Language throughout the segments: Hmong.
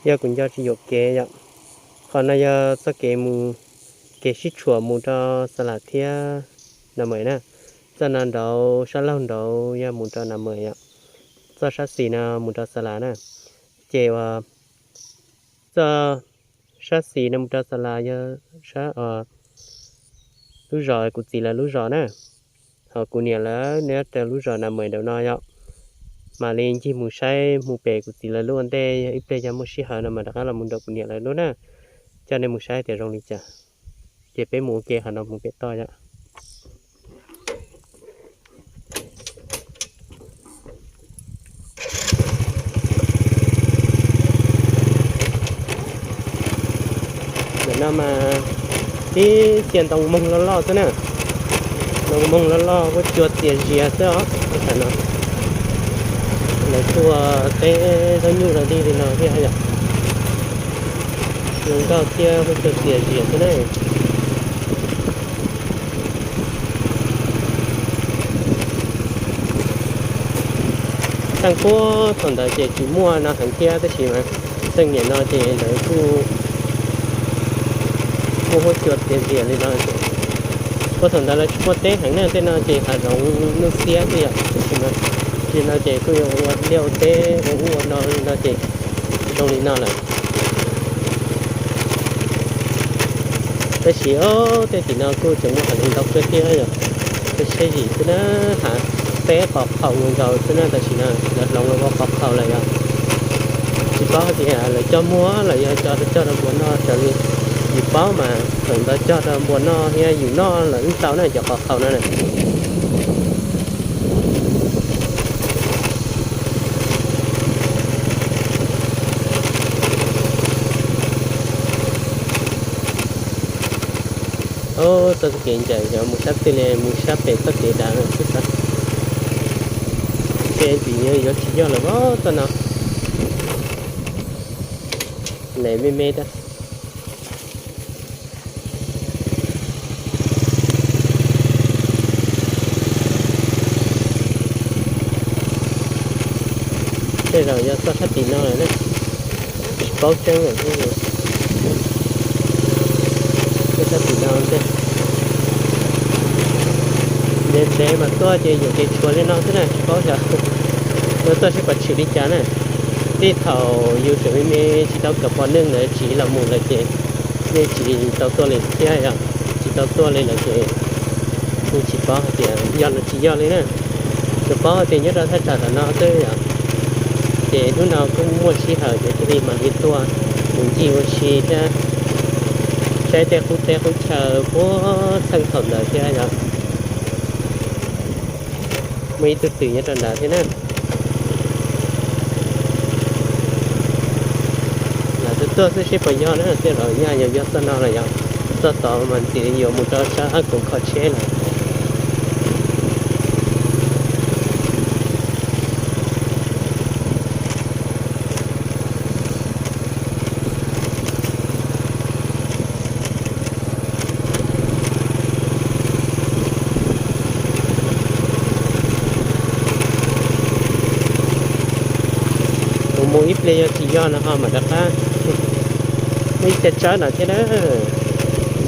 Yog kuv nco tsis yuam kev yom, qhov no yog txoj kev mus, kev sib tshuam mus rau Xa Las thiab Nas Mem na. Txoj no nraud, sab laug nraud yog mus rau Nas Mem yom, txoj sab xis no mus rau Xa Las na. Ces uas txoj sab xis no mus rau Xa Las yog sab lub zos kuv txiv lawv lub zos na. Ho kuv niam lawv nyob rau lub zos Nas Mem nraum no yom. Mam li ncig mus saib mus pem kuv txiv lawv lub ua ntej, yog ib pliag yog muaj sij hawm no mas rov qab los mus nraum kuv niam lawv lub na, coj nej mus saib tias zoo li cas. Ces peb mus ua ke qhov no mus pem toj yom. Ntawm no mas tib txhia ntoo moog loj loj xwb na. Ntoo moog loj loj, huab cua txias zias xwb os. Tam no lawv tuaj teb zaub nyuj rau tij li no thiab yom. Zoo nkauj thiab huab cua txias zias xwb na. Txheej puag thaum ntawd ces tsis muaj no heev thiab, tab sis mas txheej niam no ces lawv kuj muaj huab cua txias zias li no. Puag thaum ntawd lawv tsis muaj teb heev na, tej no ces hav zoov nuj xiab xwb yom, tab sis mas tsis no ces kuj yuav ua liaj ua teb ua ub ua no li no ces zoo li no lawm. Tab sis o, tej tim no kuj tseem muaj hav zoov ntau kawg thiab yom. Tej siab zim xwb na, hav teb qos qhaum nkaus xwb na, tam sim no lawv hloov los ua qos qhaum lawm yom. Tsis paub hais tias lawv coj muag los yog coj rau npua noj raws li, tsis paub mas thaum ntawd coj rau npua noj thiab yus noj los yeej tau na cov qos qhaum no na. Txoj kev ncaim yog mus sab twg li, mus sab pem txoj kev dav lawm xwb xav. Ces tsis yuav tsis yog lawm os txoj no. Lev me me tag. Tej zaum yog txoj sab tim no lawm ne, tsis paub tseeb lawm thiab. Txoj sab tim no ntev ntev mas tuaj ces yuam kev tshuav li no xwb na, tsis paub xyov lawv tuaj seb pom tshwm li cas na. Tej thaum yus tseem me me tsis tau kawm pom neej ntawd tsiv los mus lawm ces yeej tsis tau tuaj li thiab yom, tsis tau tuaj li lawm ces yeej tsis paub hais tias yog los tsis yog li na. Tsuas paub hais tias nyob rau thaj tsam tom no xwb yom. Ces hnub no kuj muaj sij hawm ces thiaj li mam li tuaj mus ncig ua si thiab saib tej qub teb qub chaw puag txheej thaum ntawd thiab yom. Muaj ib tug twm nyob rau nrad thiab na. Lam tuaj tuaj xwb seb puas yog na, tej zaum nyaj yuav yog txoj no los yog txoj tod mas ntshe yuav mus rau sab koom kho tsheb lawm. Mus mus ib pliag yog tsis yog no ho mam rov qab. Muaj ib co tsawb no thiab na,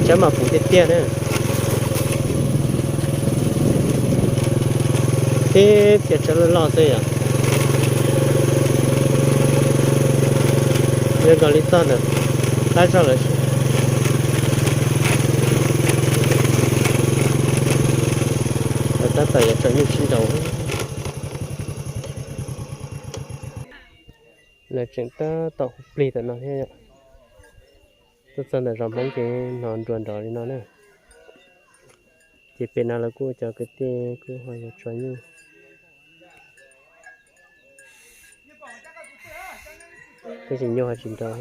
tsawb mas puv tiag tiag na. Tib co tsawb loj loj xwb yom. Zoo nkaus li txog ntawm qab zog lawm. Lawv tab tom yuav tso nyuj sib nraus. Lawv tseem tab tom hu plig tam no thiab yom. Tuaj txog ntawm zos Hmoob ces hnov nruas nrov li no na. Ces pem no lawv kuj cov kwv tij kuj ho yuav tso nyuj. Tab sis nyuj ho tsis nrau.